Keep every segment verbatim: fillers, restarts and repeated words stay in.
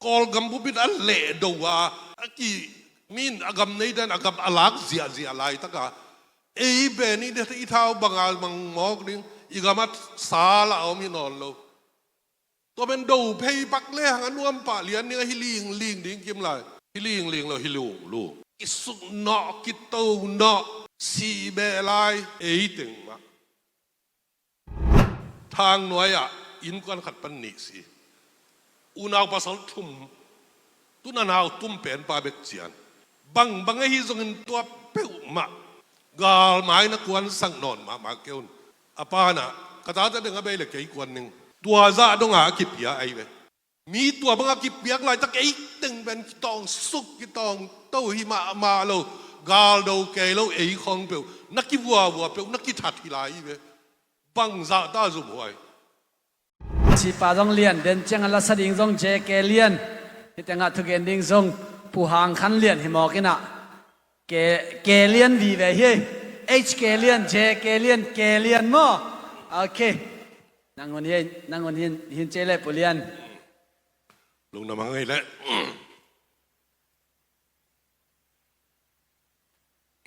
Kawlgam pulpit a lehdo a, a ki, min a gam neite in a gam a lak ziahziah laitaka, ei pen i thau banga mang mawk ding, i gam a sa lah a om hi nawn lo. Tua pen do phei pak le hang a nuam pah lian ding a, hi lingling ding kim lai. Hi lingling lo, hi lunglung. Kisuk nawh, kito nawh, sih beh lai, ei teng mah. Thangnuai ah innkuan khat pan nih si. Unau pasal thum. Tu-in a nau tum pen pa bek cian. Bangbang ahi zongin tua peuhmah galmai na kuansak nawn mahmah kei un. A pa in ah, ka tate deng a bei le kei kuan ning. Tua zah dong a kipia ahi ve. Mi tua bang a kipiak laitak ei teng pen kitawngsuk, kitawngto hi mahmah lo. Galdo kei lo, ei khawng peuh na kivuavua peuh na kithat hi lai hi ve. Bangzah ta zumhuai. Sipa zong lian, den ciang a lasa ding zong J K lian. Hi tengah thugen ding zong Pu Hang Khan lian hi mawk in ah. K, K lian vive hi. H K lian, J K lian, K lian maw? Ok. Nang hun hi, nang hun hin, hin cia le Pu Lian. Lungdam hang ei le.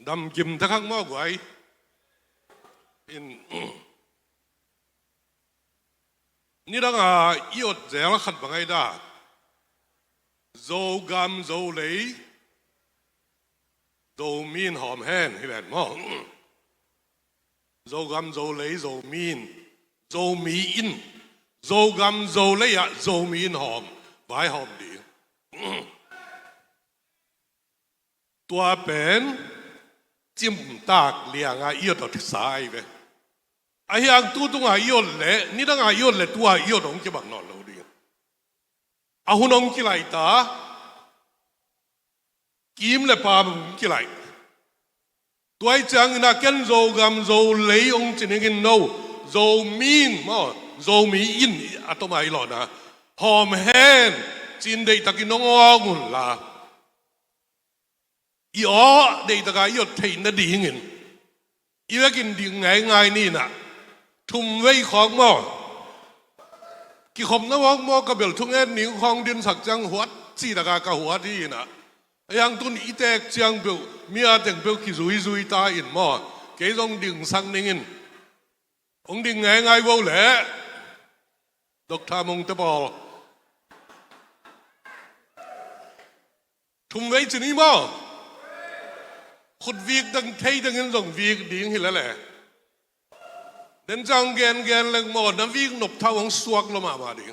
Dam kim ta khang maw guai. In, nidang a i ot zel khat bang ai da. Zogam Zolei, Zomi in hawm hen hi ven maw. Zogam Zolei, Zomi in, Zomi in, Zogam Zolei ah Zomi in hawm, vaihawm ding. Tua pen cimtak lianga i ot ot sa ai ve. Ahi hang tu tunga i ot le, nidanga i ot le tua i ot hong kibang nawn lo ding. A hun hong kilaih ta, kim le pam hong kilaih. Tua i ciangin a ken Zogam Zolei hong ci ningin no, Zomi in maw, Zomi in a toma i lawhna. Hawm hen, cin deihtakin hong awng unla. I aw deihtaka i ot theih nadingin i vekin ding ngaingai ni in ah. Thumvei khawng maw, kikhopna mawkmawk ka bel thungen ning khawng dinsak ciang huat cihtaka ka huat hi in ah. Ahi hang tun i teek ciang peuh mi a teng peuh kizuizui ta in maw. Kei zong dingsak ningin. Hong ding ngaingai vo leh Doctor Mungte pawl. Thumvei ci ni maw? Khut vik dang thei dangin zong vik ding hi lele. Den ciang gengen leng maw, na vik nop thau hong suak lo mahmah ding.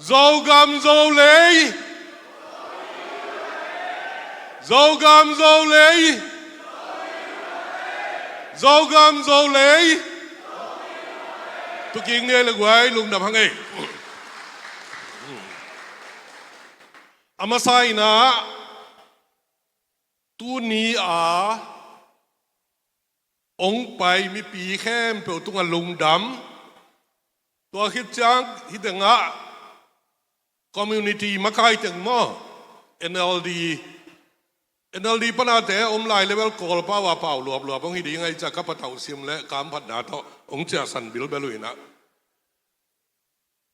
Zogam Zolei. Zogam Zolei. Zogam Zolei. Tuking ni ei le guai, lungdam hang ei. A masa in ah, tuni a hong pai mipi khempeuh tungah lungdam. Tua khit ciang hi tengah community makai teng maw, N L D, N L D panate om lai level Kawlpau a pau luapluap hong hi ding ahi ciah ka patauh sim le kamphatna tawh hong ciahsan bilbel uh in ah.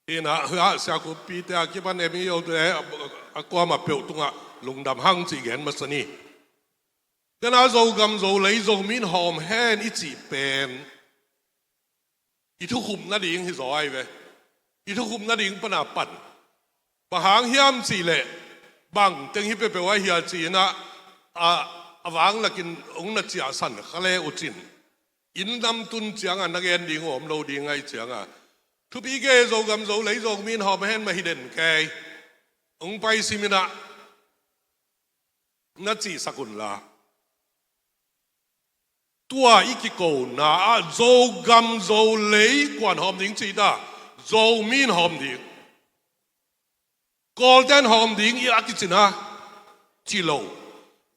Hi in ah, hua siakuppite a kipan M E O te a kuamah peuh tungah lungdam hang cih gen masa ni. Tena Zogam Zolei Zomi in hawm hen i cih pen i thukhupna ding hi zaw ai ve. I thukhupna ding pana pan. Bang hang hiam cih leh bang teng hi peuhpeuh a hia ci in ah, a, a vanglakin hong na ciahsan kha le uh cin. Inn nam tun ciangah na gen ding uh om lo ding ahi ciangah. Thupi kei, Zogam Zolei Zomi in hawm hen mah hi den kei. Hong pai sim in ah na cihsak unla. Tua i kikona ah Zogam Zolei kuan hawm ding ci ta, Zomi in hawm ding. Kawlten hawm ding i a kicina ci lo.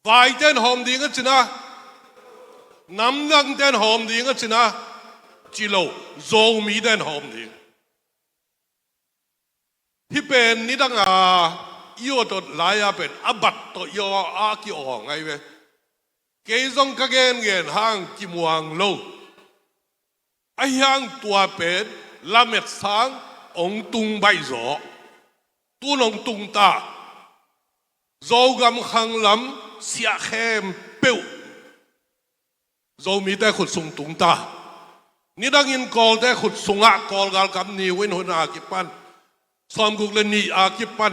Vaiten hawm ding a cina. Namdangten hawm ding a cina ci lo. Zomiten hawm ding. Hih pen nidanga i awt awt lai-a pen a bat tawh i aw a ki-aw ngai ve. Kei zong ka gengen hang kimuang lo. Ahi hang tua pen lamet sang hong tung baih zaw. Tu nong tung ta. Zogam khanglam siah khempeuh Zomite khut sung tung ta. Nidangin Kawlte khut sungah, Kawl galkap ni hun a kipan, sawmguk le nih a kipan,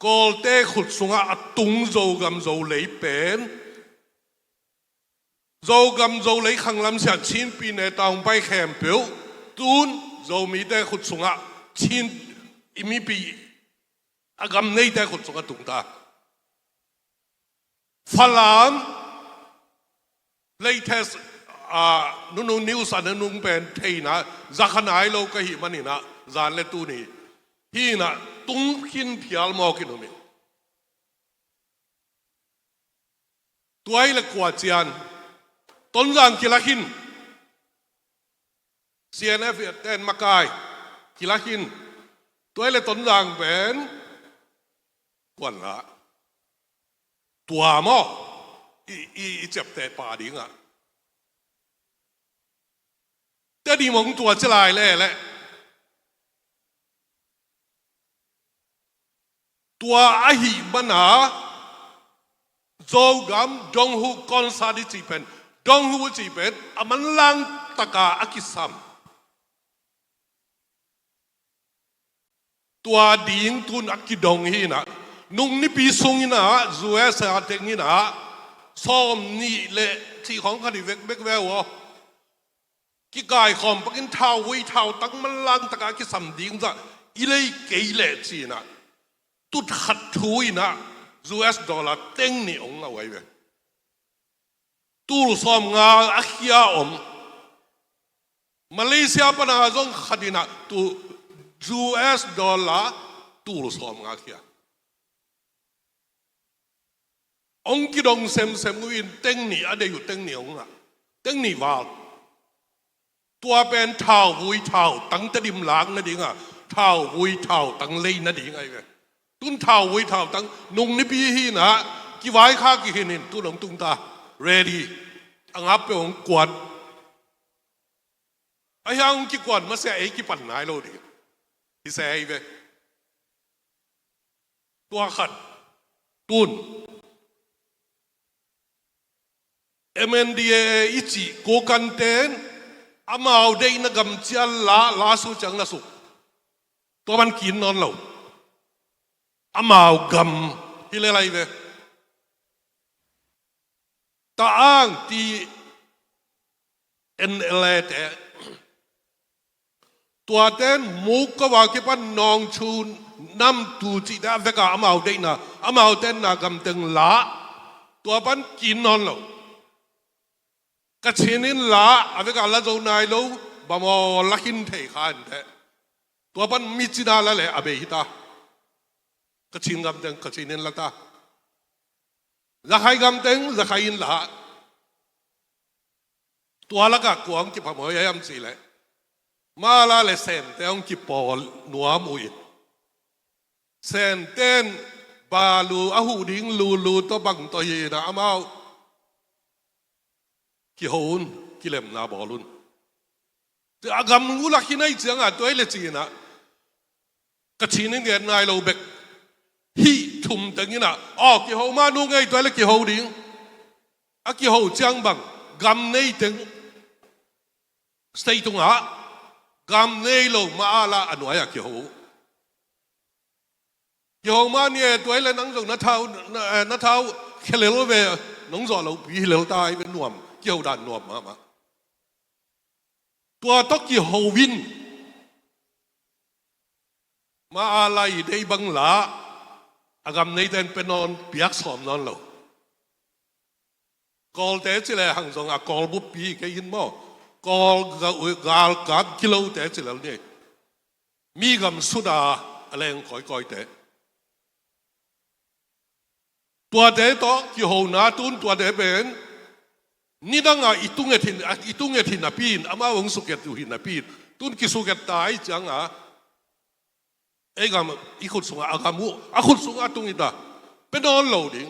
Kawlte khut sungah a tung Zogam Zolei pen, Zogam Zolei khanglam siah Chin pyine tawng pai khempeuh, tun Zomite khut sungah Chin i mipi, a gam neite khut sungah tung ta. Falam latest, ah, nunung news a nunung pen theihna, zakha nai lo ka hih maninah, zan le tuni hinah tung khin phial mawk in um in. Tua hi le kua cian, Tonzang kila khin. C N F ten makai kila khin. Tua hi le Tonzang pen kuan la. Tua maw? I, i, i ciapteh pa dingah. Tedim hong tua ci lai leh leh. Tua ahih mana Zogam Donghu concert i cih pen, Donghu i cih pen a manlang taka a kisam. Tua ding tun a kidong hinah, nung nipi sunginah U S A tenginah sawm nih le cih khawng khat i vekvek ve uh aw. Kikaikhawm pakin thauvui thautang manlang taka kisam ding zah i lei kei leh cinah, tut khat thu inah U S dollar teng nih ong ngah uh ai ve. Tul sawmnga a khia om. Malaysia pana zong khat inah tu U S dollar tul sawmnga khia. Ong kidong semsem uh in teng nih a dei uh, teng nih ong ngah. Teng nih val. Tua pen thauvui thautang Tedim lak nadinga, thauvui thautang lei nading ai ve. Tun thauvui thautang nung nipi hinah, kivai kha kikhin in, tun ong tung ta. Ready. A ngap peuh ong kuan. A hiang ong kikuan masia ei kipan nai lo ding. Hi se ai ve. Tua khat tun M N D A A i cih kokanten amau deihna gam cial la, la su ciang na suk. Tua man kin nawn lo. Amau gam hi le lai ve. Ta ang ti N L A te. Tuaten muk kava kipan nawngchu namtu cihte a veka amau deihna, amau tenna gamteng la. Tua pan kin nawn lo. Kachin in la, a veka la zo nai lo, bamaw la khin thei kha inteh. Tua pan micina la le a bei hita. Kachin gamteng Kachin in la ta. Zakhai gamteng Zakhai in la. Tua lakah kua hong kiphamawh hiam cihleh, mala le Sente hong kipawl nuam uh in. Senten balu a huh ding lulu tawh bang tawh hinah amau kiho un, kilemna bawl un. Tua a gam uh lak hi nai ciangah tua hi le cinah Kachin in gen nai lo bek. Hih thum tenginah aw kiho ma nung ei tua hi le kiho ding. A kiho ciang bang gam nei teng state tungah, gam nei lo ma a la a nuai-ah kiho. Kiho ma ni e tua hi le nang zong na thau, na, eh, na thau khelel ve, nong zawh lopi hilel ta hi ve nuam, kiho dan nuam mahmah. Tua tawh kiho in ma a lai dei bang la, a gam neiten pe nawn piak sawm nawn lo. Kawlte ci le hang zong a Kawl buppi kei hin maw? Kawl ga-, galkap kilote ci lel ni. Mi gam suna a leng kawikawite. Tuate tawh kihona tun tuate pen nidanga i tunget hin, i tunget hin a pin, amau hong suket uh hin a pin. Tun kisuket ta i cianga ei gam i khut sunga a gam uh, a khut sunga a tung i ta. Pe nawn lo ding.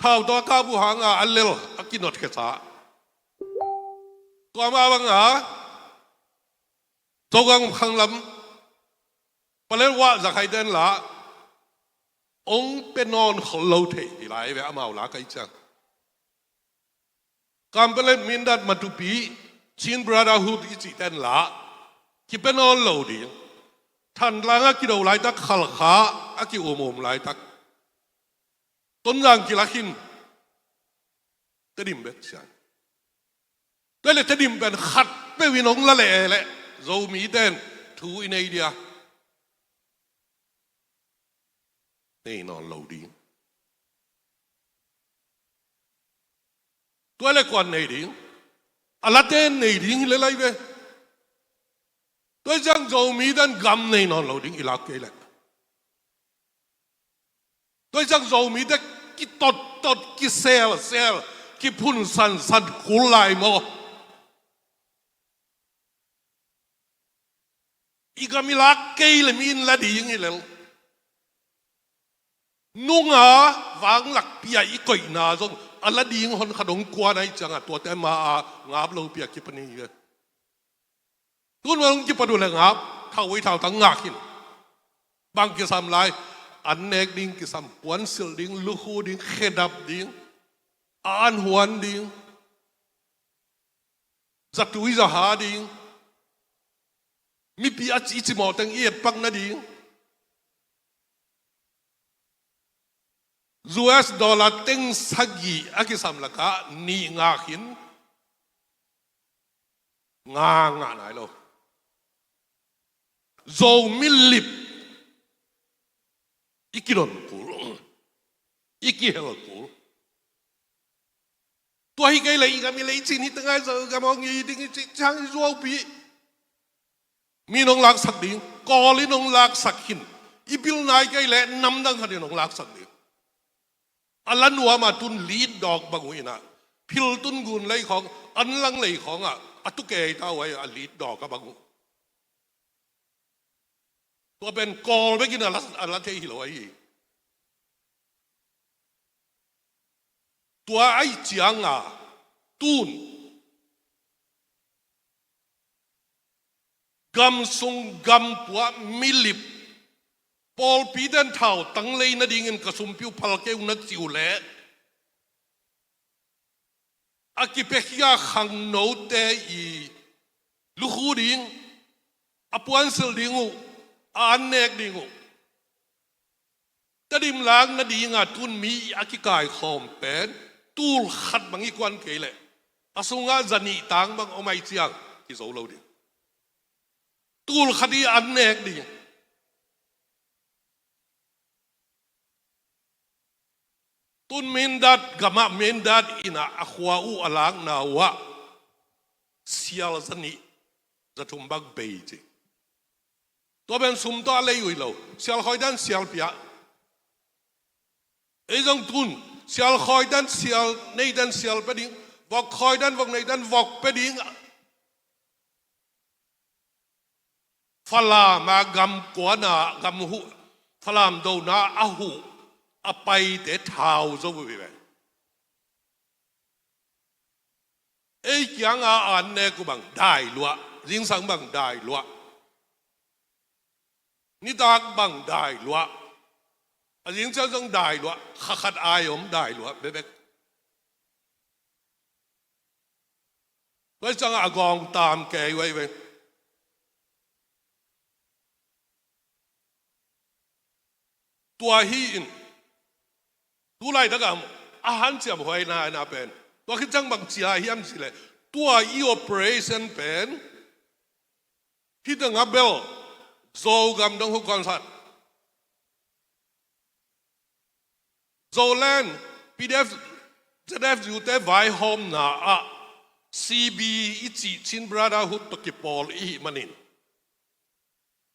Thau tawh a kap uh hanga a lel a kinot khesa. Tua ma banga Zogam khanglam Palen Wah Za Khai ten lah ong pe nawn khol lo thei hi lai ve, amau lah kai ciang. Kampalen Mindat Matupi, Chin Brotherhood i cih ten lah kipe nawn lo ding. Thantlang a kido laitak, Khalkha a ki-umum laitak, Tonzang kilak in Tedim bek ciang. Tua le Tedim pen khat peuh in ong la leh leh Zomi ten thu i nei dia. Nei nawn lo ding. Tua le kuan nei ding. A late nei ding hi le lai ve. Tua ciang Zomi ten gam nei nawn lo ding i lak kei leh. Tua ciang Zomite kitottot, kiselsel, kiphunsansan kul lai maw? I gam i lak kei le mi in la ding hi lel. Nunga vanglakpi a i koihna zong a la ding hon khat ong kuan ahih ciangah tuate ma-a ngap lopi a kipan hi ve. Tun ong kipan uh le ngap, thau ei thautang ngak in. Bang kisam lai? An nek ding kisam, puansilh ding, lukhu ding, khedap ding, a an huan ding, zatui zaha ding, mipi a ci cimawh teng i etpak nading. U S dollar teng sagih a kisam lakah nih ngak in nga ngah nai lo. Zomi lip i kidon kul, i kihel kul. Tua hi kei le i gam i lei cin hi tengai Zogam ong i ding i cih ciang i zuaupi. Mi nong laksak ding, Kawl in nong laksak hin. I pilna hi kei le namdang khat in nong laksak ding. A la nuam a tun lit dawk bang uh inah, Philtun gun lei khawng, Anlang lei khawngah a tukei ta uh a lit dawk a bang uh. Tua pen Kawl bekin a la, a la thei hi lo ahi. Tua ahih cianga tun gam sung gam puah milip pawlpi ten thautang lei nadingin ka sumpi uh phal kei uh na ci uh leh, a kipiakhia khangnote i lukhu ding, a puansilh ding uh, a an nek ding uh. Tedim lak nadinga tun mi a kikaikhawm pen tul khat bang i kuan kei leh a sungah zanih tang bang om ahih ciang kizo lo ding. Tul khat i an nek ding. Tun Mindat gamah Mindat inah a khua uh a lakna uhah sial zanih zathum bang bei ci. Tua pen sum tawh a lei uh hi lo. Sial khawi dan sial pia. Ei zong tun sial khawi dan sial, nei dan sial pia ding. Vok khawi dan vok, nei dan vok pia ding. Falam a gam kuana, gam huh, Falam dona a huh a paite thau zo uh hi ve. Ei kianga an nek uh bang dai luah, zingsang bang dai luah, nitak bang dai luah, a zingciang zong dai luah, kha khat ai om dai luah bekbek. Tua ciangah a gawng tam kei uh ahi ve. Tua hi in, tu laitak a hanciam huaina pen tua khit ciang bang ci hiam cih leh, tua i operation pen hih tengah bel Zogam dong huh kawmsan, Zoland, P D F, Z F U te vaihawmna ah C B i cih Chin Brotherhood tawh kipawl i hih manin,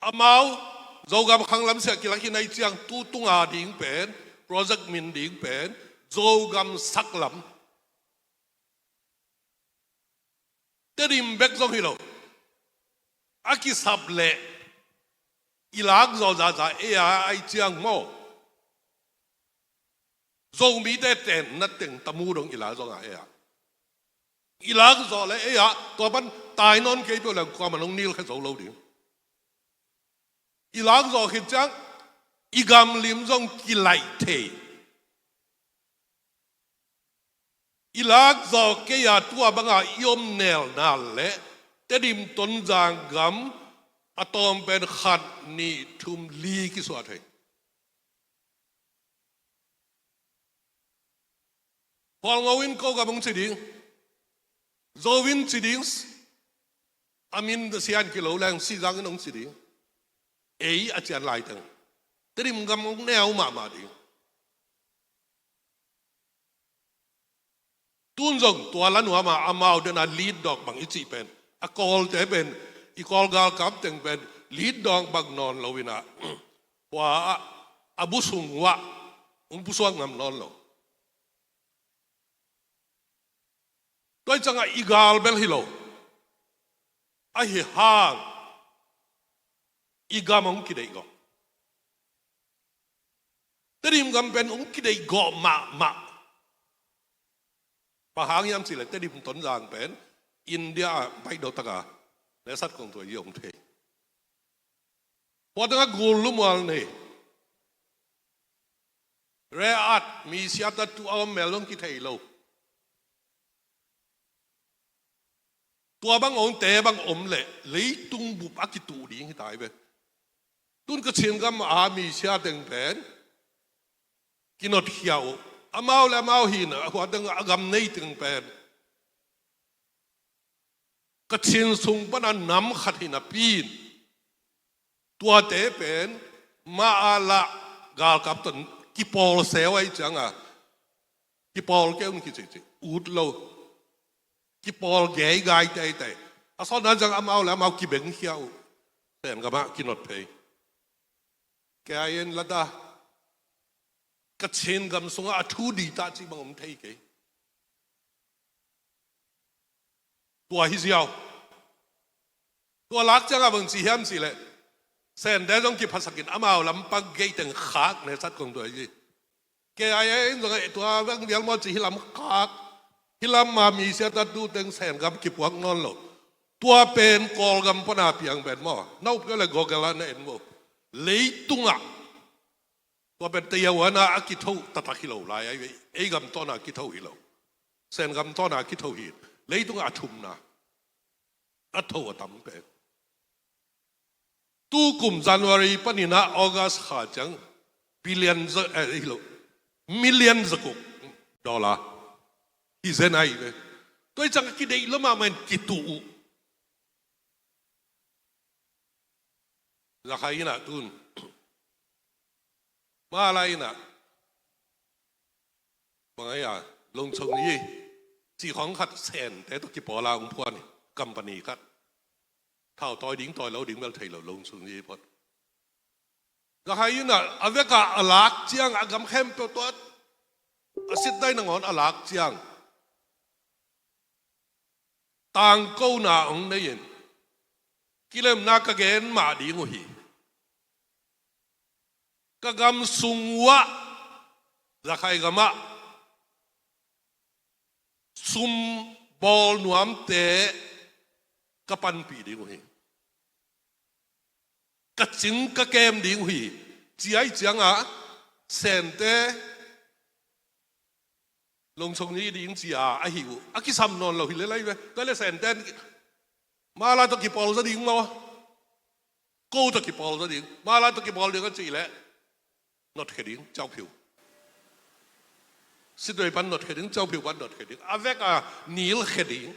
amau Zogam khanglam siah kilak hi nai ciang tu tunga ding pen, project min ding pen Zogam saklam. Tedim bek zong hi lo. A kisap leh i lak zawh zahzah ei a, ahih ciang maw, Zomite tenna teng tamu dong i lak zawh a ei a, i lak zawh leh ei a, tua pan tai nawn kei peuh leng kuamah nong nilkhia zo lo ding. I lak zawh khit ciang i gam lim zong kilaih thei. I lak zawh kei a tua banga i om nelna le Tedim Tonzang gam a tawm pen khat, nih, thum, li kisuah thei. Khualngo in Kogam hong ci ding, Zo in ci ding, a min sian kilo leng Sizang in hong ci ding. Ei a cian laiteng Tedim gam hong neu mahmah ding. Tun zong tua la nuam a amau dena lead dawk bang i cih pen, a Kawlte pen, i Kawl galkap teng pen lead dawk bang nawn lo in a, hua a, a bu sung uah hong pusuak ngam nawn lo. Tua i ciangah i gal bel hi lo. Ahi hang i gam hong kideih gawh. Tedim gam pen hong kideih gawh mahmah. Bang hang hiam cih leh Tedim Tonzang pen India ah baihdo taka nesat kong tua i om thei. Hua tengah gul lumual nei. Re-at, misiata tu a om mel zong kithei lo. Tua bang hong te bang om leh leitung bup a kituh ding hi ta hi ve. Tun Kachin gam a misia teng pen kinotkhia uh. Amau le amau hi na, hua teng a gam nei teng pen Kachin sung pana nam khat hi napi in, tuate pen mah a lah galkap tawh kipawl seu ahih cianga, kipawl kei un kicihcih ut lo. Kipawl geigai teitei. A sawtna ciang amau le amau kibengkhia uh. Sen gamah kinot phei. Kei a en lada Kachin gam sungah a thu di ta cih bang om thei kei. Tua hi ziau. Tua lak ciangah bang ci hiam cih leh Sente zong kiphasakin amau lam pak geih teng khak ne sat kong tua hi. Kei a en zong tua bang vial maw ci hi lam khak. Hi lam ma misia tatu teng Sen gam kipuak nawn lo. Tua pen Kawlgam pana piang pen maw. Na up kei le Google ah na en maw. Leitungah tua pen teiawana a kitho taktak hi lo lai ai ve. Ei gam tawna kitho hi lo. Sen gam tawna kitho hi. Leitungah a thumna a tho a tam pen. Tu kum January panin ah August kha ciang billion za, eh, hi lo. Million zakuk dollar hi zen ai ve. Tua i ciang a kideih lo mahmah in kituh uh. Zakhai in ah tun. Mala in ah. Bang ai a, Longchong ni, cih khawng khat Sente tawh kipawl a hong phuan hi, company khat. Thau tawi ding, tawi lo ding bel thei lo, Longchong ni phot. Zakhai in ah, a vek a, a lak ciang, a gam khempeuh tawh a sit dai nangawn a lak ciang tangkona hong nei in, kilemna ka gen mah ding uh hi. Ka gam sung uah, Zakhai gamah, sum bawl nuamte ka panpih ding uh hi. Ka cing ka kem ding uh hi. Ci ai ciangah, Sente, Longchong ni ding ci a, ahi uh. A kisam nawn lo hi le lai ve. Tua le Sente, mala tawh kipawl za ding maw. Ko tawh kipawl za ding. Mala tawh kipawl ding a cih leh. Notkhia ding, ciauphiu. Siduai pan notkhia ding, ciauphiu pan notkhia ding. A vek a nilkhia ding.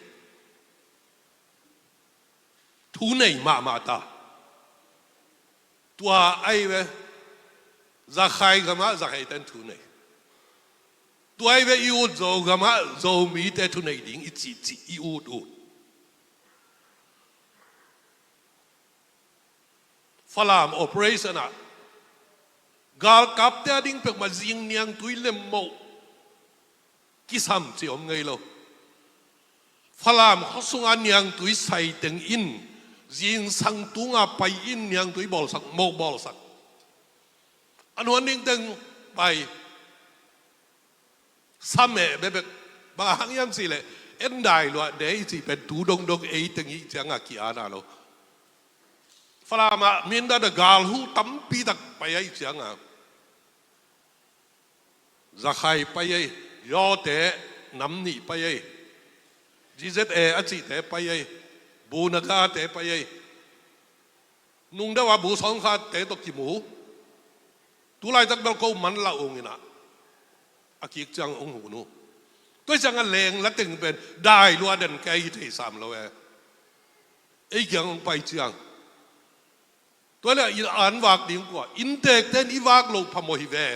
Thu nei mahmah ta. Tua ai ve. Zakhai gamah, Zakhai ten thu nei. Tua ai ve i ut Zo gamah, Zomite thu nei ding, i cihcih, i ut ut. Falam operation ah galkapte a ding peuhmah zing niangtui lemmoh kisam ci om ngei lo. Falam khuasunga niangtui saiteng in zingsang tunga pai in niangtui bawlsak, moh bawlsak. A nuan dingteng pai. Sa meh bekbek. Bang hang hiam cih leh, en dai luah dei cih pen tu dongdong ei teng i ciangah ki-ana lo. Falam ah Mindat ah galhu tampi tak pai ahih ciangin, Rakhine pai ei, Zawte nam nih pai ei, G Z A a cihte pai ei, Bu Naga te pai ei. Nungdeuh ah Bu Sawngkha te tawh kimu. Tulaitak bel ko manlah ung in ah, a kik ciang ung hun uh. Tua ciangin lengla teng pen dai lua den kei hi thei sam lo e. Ei kiang ung pai ciang, tua leh i an vak ding kua? Innteekte in i vak loh phamawh hi ve.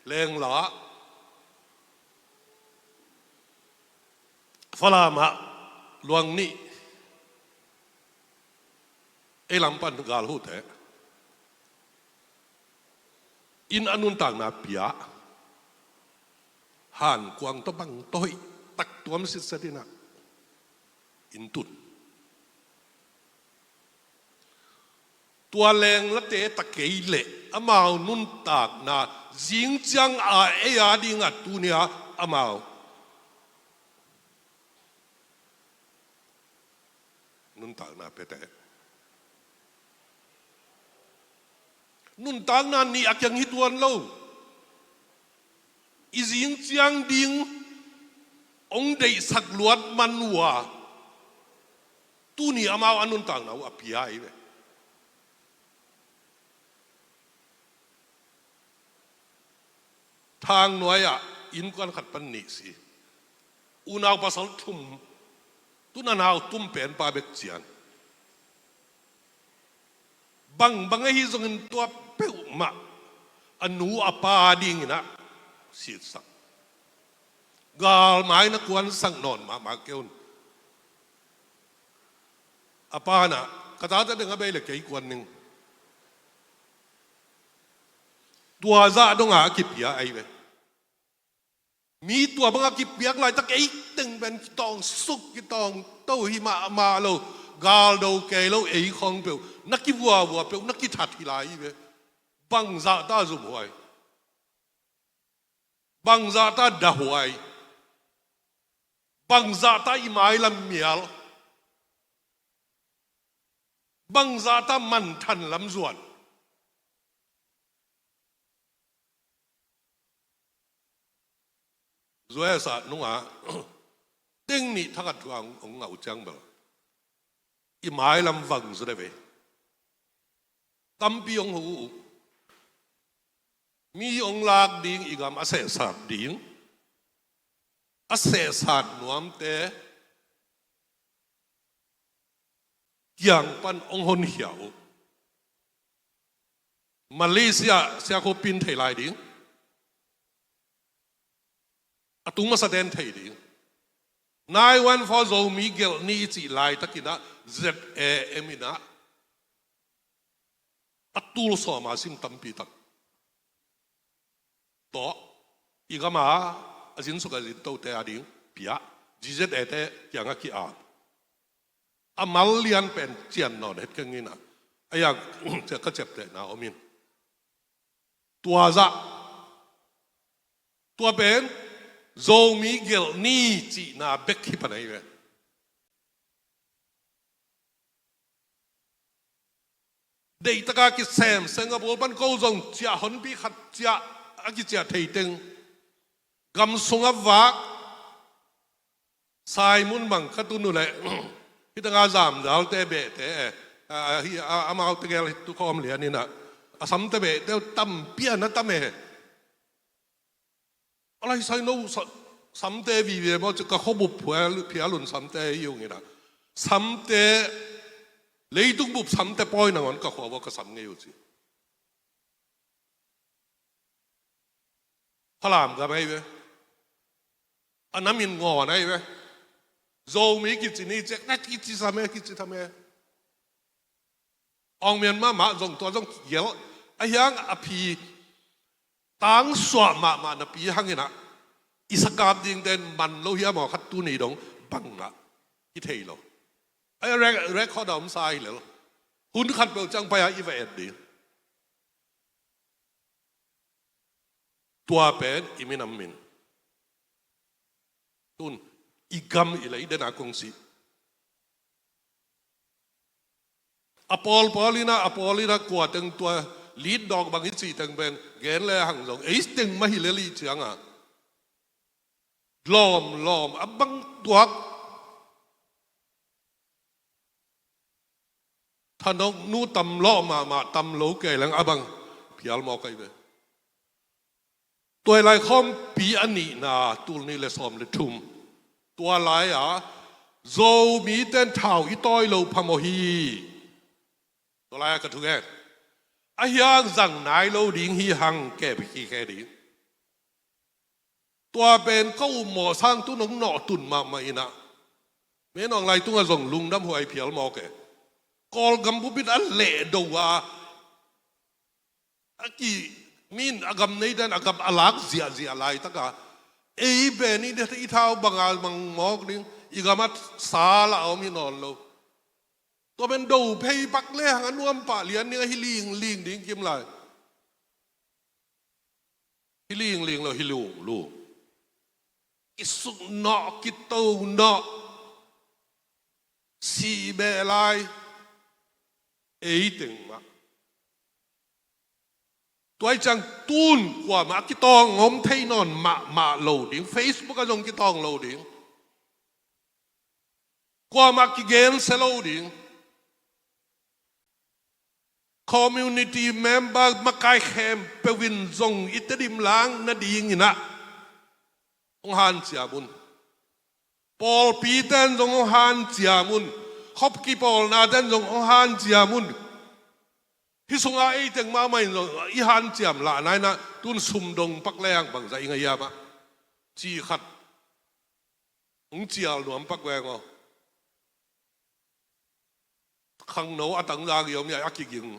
Lengla, Falam ah luang nih, ei lam pan galhute in a nuntakna pia, hankuang tawh bang tawh hoih tak tuam sitset in ah in tun. Tua lenglate ta kei leh amau nuntakna zing ciang a ei a dingah tuni-a amau nuntakna piate. Nuntakna nih a kiang hi tuan lo. I zing ciang ding hong deihsak luat man uh a, tuni amau a nuntakna uh a pia hi ve. Thangnuai ah innkuan khat pan nih si. Unau pasal thum, tun a nau thum pen pa bek cian. Bangbang ahi zongin tua peuhmah a nu a pa dingin ah sitsak. Galmai na kuansak nawn mahmah kei un. A pa in ah, ka tate ding a bei leh kei kuan ning. Tua zah dong a kipia ahi ve. Mi tua bang a kipiak laitak ei teng pen kitawng suk, kitawng to hi mahmah lo. Galdo kei lo, ei khawng peuh na kivuavua peuh, na kithat hi lai hi ve. Bangzah ta zumhuai? Bangzah ta dahhuai? Bangzah ta i mailam mial? Bangzah ta manthan lam zuan? U S A nungah teng nih thakhat thu a hong ngah uh ciang bel i mailam vang zaw deuh ve. Tampi hong huh uh. Mi hong lak ding, i gam a sehsat ding, a sehsat nuamte kiang pan hong honkhia uh. Malaysia siakhu pin thei lai ding, a tung masate'n thei ding. Nine one four Zomi gelh ni i cih laitakin ah Z A M in ah a tul sawm a sim tampi tak tawh i gam a a zingsuk a zingtote a ding pia, G Z A te kiangah ki-ap. A mal lian pen cian nawn het keng in ah, a yak ka ciaptehna om in. Tua zah, tua pen Zomi gelh ni cihna bek hi pan ahi ve. Deihtaka kisem Singapore pan ko zong ciah honpi khat ciah, a kiciah thei teng gam sungah vak. Saimun bang ka tun uh leh, hih tengah zamdalte behte, eh, a, a, hih, a, amaute gel tukhawm lian in ah, a samte behte uh tampi a na tam e. A lai sai no sa-, samte vive maw, ci ka khuabup phial, phial un samte hi ung in ah. Samte, leitung bup samte pawi nangawn ka khua uah ka sam ngei uh ci. Falam gam ahi ve. A nam in ngawn ahi ve. Zomi kici ni ciang, na kici sam e, kici tham e. Awng Myanmar mah zong tua zong kigelh. A hiang a phi tangsuah mahmah napi hang in ah, i sakap dingte in man lo hiam aw khat tuni dong bang ah i thei lo. A rek-, record a omsa hi lel. Hun khat peuh ciang pai a i va et ding. Tua pen i minam min. Tun i gam i lei den a kong si. A pawlpawl in ah, a pawl in ah kua teng tua lead dawk bang i cih teng pen gen le hang zong ei teng mah hi lel i ciangah lawm lawm a bang tuak. Thanok nu tam lawh mahmah, tam lo kei leng a bang phial mawk ahi ve. Tua hi lai khawmpi a nihna, tul nih le sawm le thum, tua lai-a Zomite in thau i tawi lo phamawh hi. Tua lai-a ka thugen, a hiang zang nai lo ding hi hang, kep hi khe ding. Tua pen ka upmawh sang tu nong nawh tun mahmah in ah, Min Aung Hlaing tungah zong lungdam huai phial mawk e. Kawlgam bup in a lehdo a, a ki, min a gam neite in a gam a lak ziahziah laitaka ei pen i thau banga mang mawk ding, i gamah sa lah a om hi nawn lo. Tua pen do phei pak le hang a nuam pah lian ding a, hi lingling ding kim lai. Hi lingling lo, hi lunglung. Kisuknawh, kitonawh, sih beh lai, ei teng mah. Tua hi ciang tun kuamah a kitawng om thei nawn mahmah lo ding, Facebook ah zong kitawng lo ding. Kuamah kigensia lo ding. Community member makai khempeuh in zong i Tedim lang nadingin ah hong hanciam un. Pawlpite in zong hong hanciam un. Khop kipawlnate in zong hong hanciam un. Hih sungah ei teng mahmah in zong i hanciam lahna in ah tun sumdong pak leng bangzah i ngah hiam ah, ci khat hong cial nuam pak veng aw. Khangno a tangzang i om hi a, a kiging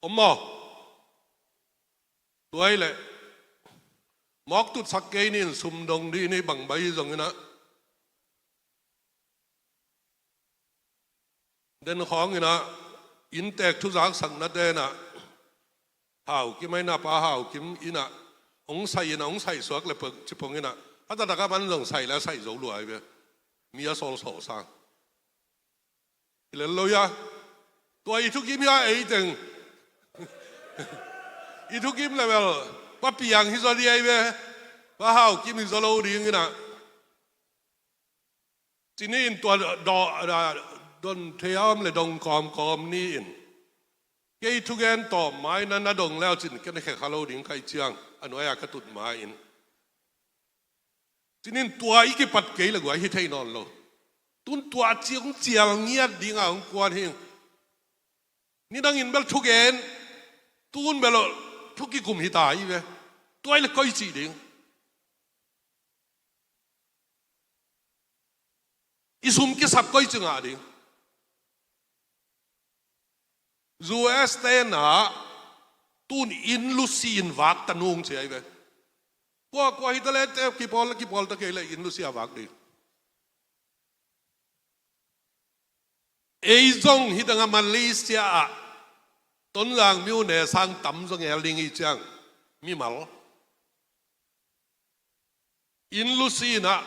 om maw? Tua hi leh mawk tutsak kei ni in, sumdong dih ni, bang bai hi zongin ah. Den khawngin ah inntek thuzaksaknate in ah, Hau Kim a, i na pa Hau Kim in ah hong sai in ah, hong sai suak le pong, ci pong in ah, a taktak a man zong sai le a sai zo lua hi ve. Mi a sawlsawh sang hi lel lo hia. Tua i thukim hia ei teng? I thukim le bel Pa Piang hi zaw ding ahi ve. Pa Hau Kim hi zaw lo ding in ah. Ci ni in tua do, do, don thei a om le dong kawmkawm ni in. Kei thugen tawm mai na na dong leu cin ken a khe kha lo ding ka hih ciang a nuai-a ka tut mai in. Ci ni in tua i kipat kei le guai hi thei nawn lo. Tun tua ci hong cial ngiat ding a hong kuan hi. Nidangin bel thugen, tun bel thu kikum hi ta hi ve. Tua hi le koi cih ding? I sum kisap koi ci ngah ding? U S te in ah tun inn lusi in vak ta nung ci ahi ve. Kua kua hi ta le te kipawl le kipawl ta kei le inn lusi a vak ding. Ei zong hih tengah Malaysia ah Tonzang mi uh ne sang tam zong el ding i ciang mimal inn lusi in ah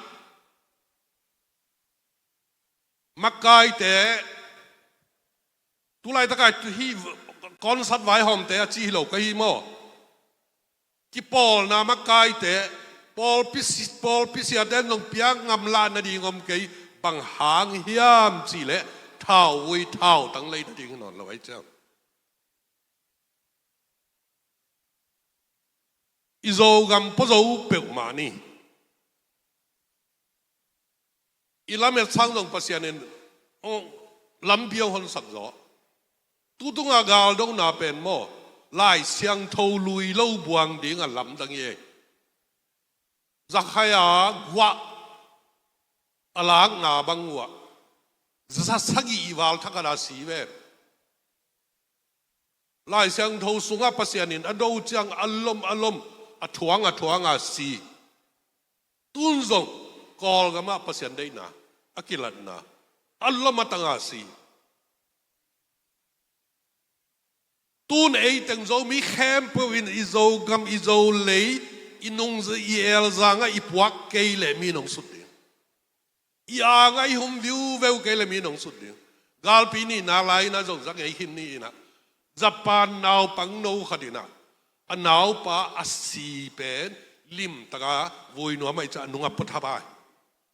makaite, tu laitaka hih concert vaihawmte a ci hi lo ka hi maw? Kipawlna makaite, pawlpi si-, pawlpi siate in zong piak ngam lah nading om kei, bang hang hiam cih leh thauvui thautang lei nading hi nawn lo ahi ciang. I Zogam pua zo peuhmah ni. I lamet sang zong Pasian in, oh, lampi hong honsak zaw. Tutunga galdona pen maw, Lai Siangtho lui lo buang ding a lamdang hi ei. Zakhai a guah a lakna bang uh ah za sagih val thak a da si ven. Lai Siangtho sungah Pasian in a do ciang a lom a lom, a thuang a thuang a si. Tun zong Kawlgamah Pasian deihna a kilatna a lom a tang a si. Tun ei teng Zomi khempeuh in i Zogam, i Zolei, i nungza, i elzangah i puak kei leh mi nong sut ding. I ang ah i hum viuveu kei leh mi nong sut ding. Galpi nihna lai-in ah zong za ngei khin ni-in ah, Japan naupangno khat in ah a naupa a si pen limtak a vui nuam ahih ciang a nung ah pua thapai.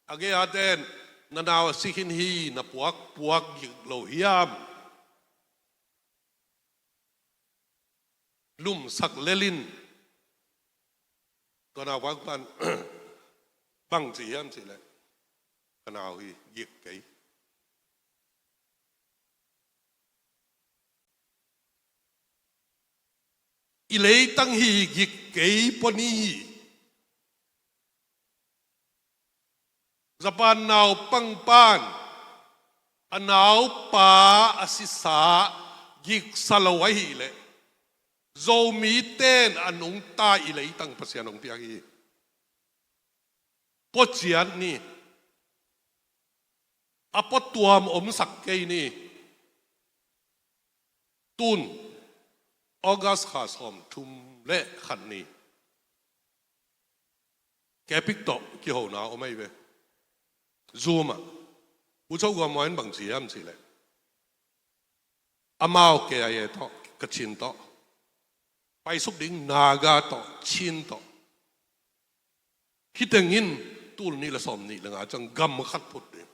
A gei-a ten, "Na nau a si khin hi, na puak puak gik lo hiam?" Lumsak lel in, tua naupa pan bang ci hiam cih leh, "Ka nau hi, gik kei. I leitang hi, gik kei pua ni hi." Japan naupang pan a naupa a sisa giksa lo ahih leh, Zomi ten a nungta i leitang Pasian hong piak hi. Pua ciat ni. A pua tuam omsak kei ni. Tun August kha sawmthum le khat ni. Kepik tawh kihona om ahi ve. Zoom ah. U Cho Gua Maw in bang ci hiam cih leh, amau K I A tawh, Kachin tawh paisuk ding, Naga tawh, Chin tawh. Hih teng in tul nih le sawmnih le nga ciang gam khat phut ding.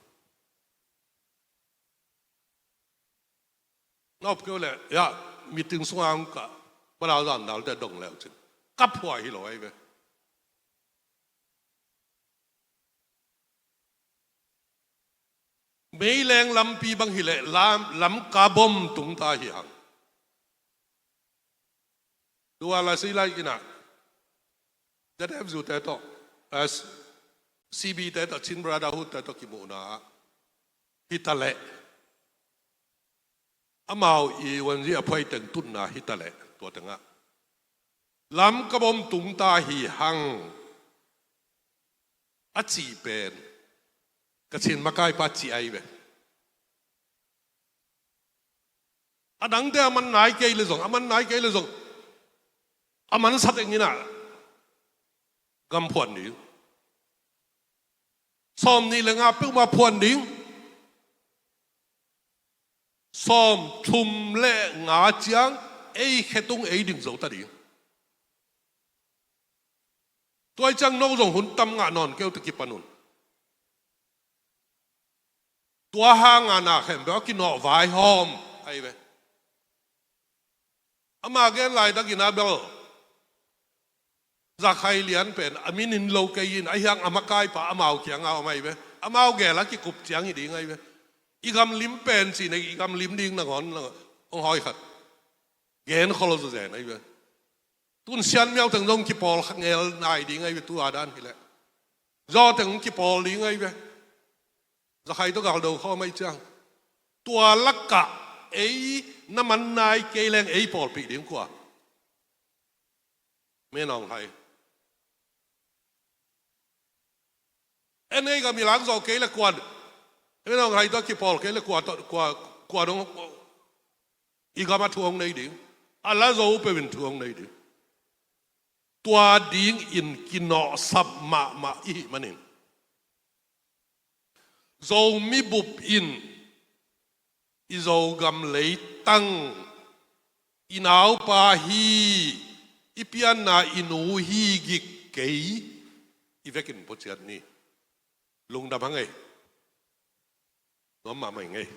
Na up kei uh leh, ya, meeting sungah hong kah, Palau zan dalte dong le uh cin. Ka phuah hi lo ahi ve. Meileng lampi bang hi leh, lam, Lamka bom tungta hi hang. Tua lai si lai in ah, Z F U te tawh, eh, C B te tawh, Chin Brotherhood te tawh kimuhna ah, hi ta leh, amau i wanzi a phuai teng tutna hi ta leh, tua tengah Lamka bom tungta hi hang, a cih pen Kachin makaipa cih ahi ve. A dangte a man nai kei le zong, a man nai kei le zong, a mansa teng in ah gam phuan ding. Sawmnih le nga peuhmah phuan ding. Sawmthum le nga ciang ei khetung ei ding zo ta ding. Tua ciang no zong hun tam ngah nawn kei uh teh kipan un. Tua hang a na khempeuh a kinawh vaihawm ahi ve. Ama gen laitak in ah bel, Za Khai Lian pen a min in lo kei in, ahi hang a makaipa amau kiangah om ahi ve. Amau gel a kikup ciang hi ding ahi ve. I gam lim pen cih nei, i gam lim ding nangawn, nangawn hong hawi khat gen khol zo zen ahi ve. Tun Sian Miau teng zong kipawl kha ngel nai ding ahi ve, tua dan hi leh. Zaw teng kipawl ding ahi ve. Za Khai tawh gal do khawm ahih ciang. Tua lakah ei na man nai kei leng ei pawlpih ding kua? Min Aung Hlaing. En ei gam i lak zawh kei le kuan, Min Aung Hlaing tawh kipawl kei le kua tawh, kua, kua dong i gam a thu hong nei ding? A la zo peuh in thu hong nei ding. Tua dingin kinawhsap mahmah i hih manin, Zomi bup in i Zogam leitang, i naupa hi, i pianna i nu hi gik kei, i vekin pua ciat ni. Lungdam hang ei. Nuam mahmah ing ei.